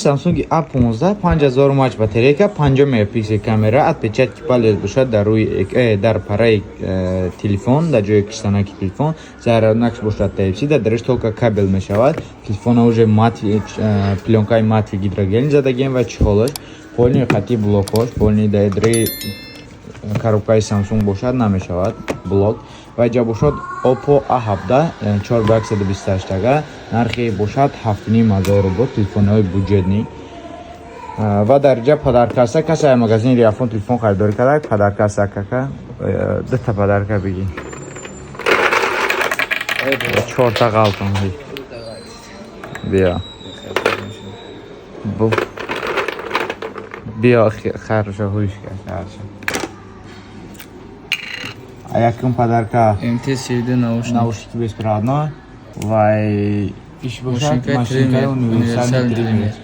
Samsung A15, 5000 мАч батарейка, 50 мегапиксел камера, отпечатки палец бошад дар рӯи дар параи телефон, дар ҷои киштанаки телефон, заряднакш бошад Type-C, дар дараш только кабел мешавад. Телефона уже мат, плёнкаи матовый гидрогель задагем ва чехолаш полный хати блокош полный дар коробкаи Samsung бошад, намешавад блок. Ва ҷа бошад Oppo A17, 4 ба 128 ага, нархи бошад 7500 рубл, телефонҳои бюджетный. Ва дар ҷа подарка аста. Касе магазини Риафон телефон харидорӣ карда, подарка аста. Кака, дута подарка бигӣ, чорта ғалтон биё, биё, хорошо, ҳуш хорошо. А якум подарка? МТ-17 наушник. Наушники беспроводной. Вай иш бошад машинкаи машинкаи триммер, универсальный универсальный триммер. Триммер.